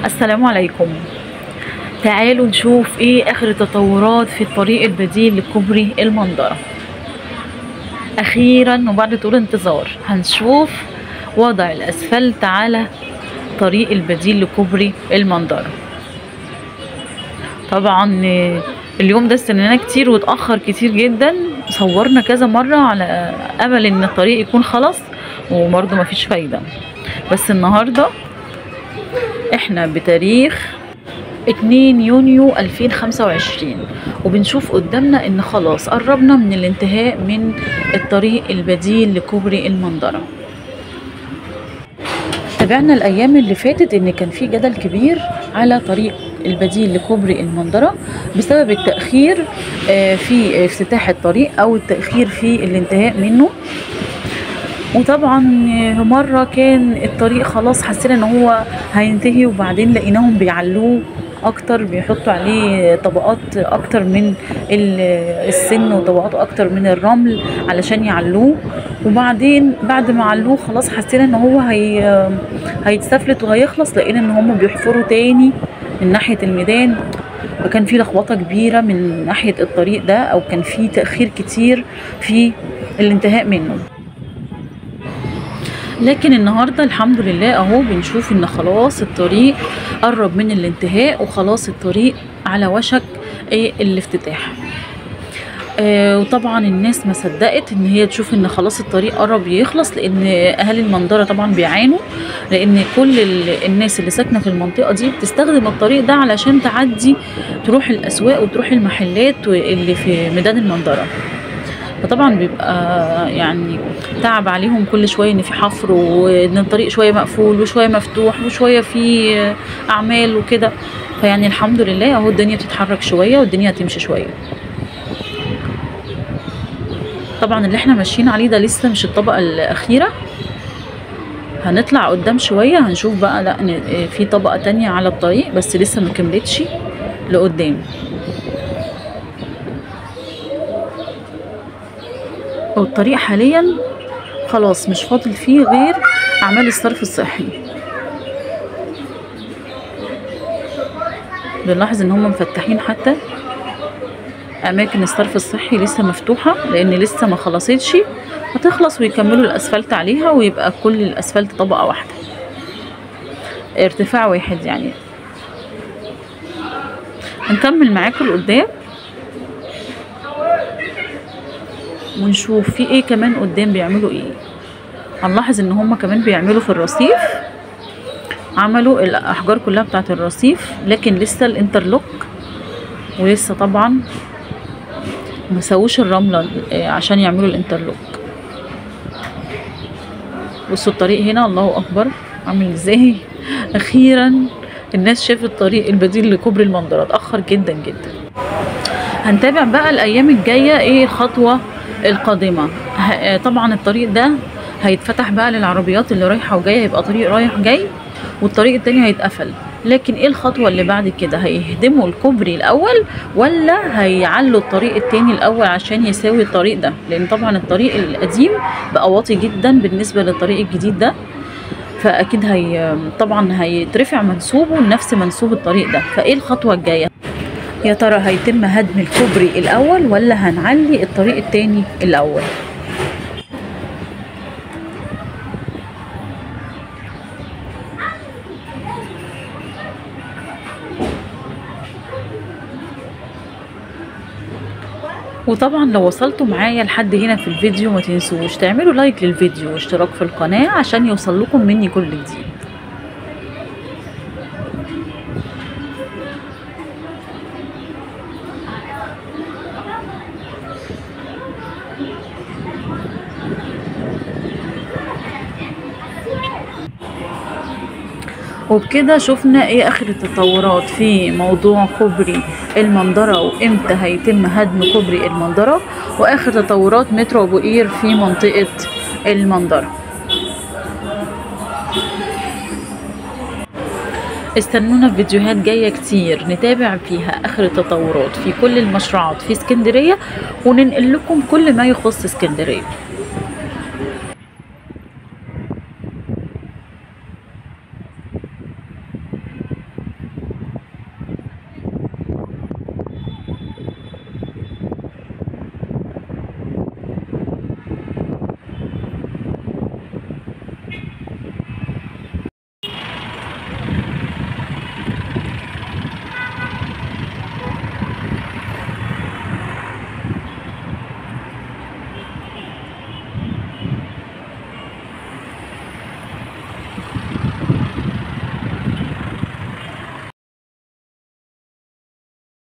السلام عليكم. تعالوا نشوف ايه اخر التطورات في الطريق البديل لكوبري المندرة. اخيرا وبعد طول انتظار هنشوف وضع الاسفلت على طريق البديل لكوبري المندرة. طبعا اليوم ده استنينا كتير واتأخر كتير جدا، صورنا كذا مرة على امل ان الطريق يكون خلص وبرضه مفيش فايدة. بس النهاردة احنا بتاريخ 2 يونيو 2025 وبنشوف قدامنا ان خلاص قربنا من الانتهاء من الطريق البديل لكوبري المندرة. تابعنا الايام اللي فاتت ان كان في جدل كبير على طريق البديل لكوبري المندرة بسبب التأخير في افتتاح الطريق او التأخير في الانتهاء منه. وطبعا مرة كان الطريق خلاص حسينا ان هو هينتهي، وبعدين لقيناهم بيعلوه اكتر، بيحطوا عليه طبقات اكتر من السن وطبقات اكتر من الرمل علشان يعلوه. وبعدين بعد ما علوه خلاص حسينا ان هو هيتسفلت وهيخلص، لقينا ان هم بيحفروا تاني من ناحية الميدان. فكان في لخبطة كبيرة من ناحية الطريق ده، او كان في تأخير كتير في الانتهاء منه. لكن النهارده الحمد لله اهو بنشوف ان خلاص الطريق قرب من الانتهاء، وخلاص الطريق على وشك الافتتاح. وطبعا الناس ما صدقت ان هي تشوف ان خلاص الطريق قرب يخلص، لان اهالي المندرة طبعا بيعانوا، لان كل الناس اللي ساكنة في المنطقة دي بتستخدم الطريق ده علشان تعدي تروح الاسواق وتروح المحلات اللي في ميدان المندرة. فطبعا بيبقى يعني تعب عليهم كل شوية ان في حفر، وان الطريق شوية مقفول وشوية مفتوح وشوية في اعمال وكده. فيعني الحمد لله اهو الدنيا بتتحرك شوية والدنيا هتمشي شوية. طبعا اللي احنا ماشيين عليه ده لسه مش الطبقة الاخيرة، هنطلع قدام شوية هنشوف بقى لا في طبقه تانية على الطريق بس لسه ما كملتش لقدام. والطريق حاليا خلاص مش فاضل فيه غير اعمال الصرف الصحي. بنلاحظ ان هم مفتحين حتى اماكن الصرف الصحي لسه مفتوحة، لان لسه ما خلصتش، هتخلص ويكملوا الاسفلت عليها ويبقى كل الاسفلت طبقه واحدة ارتفاع واحد. يعني هنكمل معاكم لقدام ونشوف في ايه كمان قدام بيعملوا ايه. هنلاحظ ان هما كمان بيعملوا في الرصيف، عملوا الاحجار كلها بتاعت الرصيف، لكن لسه الانترلوك ولسه طبعا ما سووش الرملة عشان يعملوا الانترلوك. بصوا الطريق هنا الله اكبر عامل ازاي. اخيرا الناس شافت الطريق البديل لكوبري المندرة، اتاخر جدا جدا. هنتابع بقى الايام الجاية ايه الخطوة القادمة. طبعا الطريق ده هيتفتح بقى للعربيات اللي رايحة وجاية، هيبقى طريق رايح جاي، والطريق التاني هيتقفل. لكن ايه الخطوة اللي بعد كده؟ هيهدموا الكوبري الاول ولا هيعلوا الطريق التاني الاول عشان يساوي الطريق ده؟ لان طبعا الطريق القديم بقى واطي جدا بالنسبة للطريق الجديد ده، فاكيد هي طبعا هيترفع منسوبه لنفس منسوب الطريق ده. فايه الخطوة الجاية؟ يا ترى هيتم هدم الكوبري الاول ولا هنعلي الطريق التاني الاول؟ وطبعا لو وصلتوا معايا لحد هنا في الفيديو ما تنسوش تعملوا لايك للفيديو واشتراك في القناة عشان يوصل لكم مني كل جديد. وبكده شفنا ايه اخر التطورات في موضوع كوبري المندرة وامتى هيتم هدم كوبري المندرة، واخر تطورات مترو ابو قير في منطقة المندرة. استنونا في فيديوهات جاية كتير نتابع فيها اخر التطورات في كل المشروعات في اسكندرية، وننقل لكم كل ما يخص اسكندرية.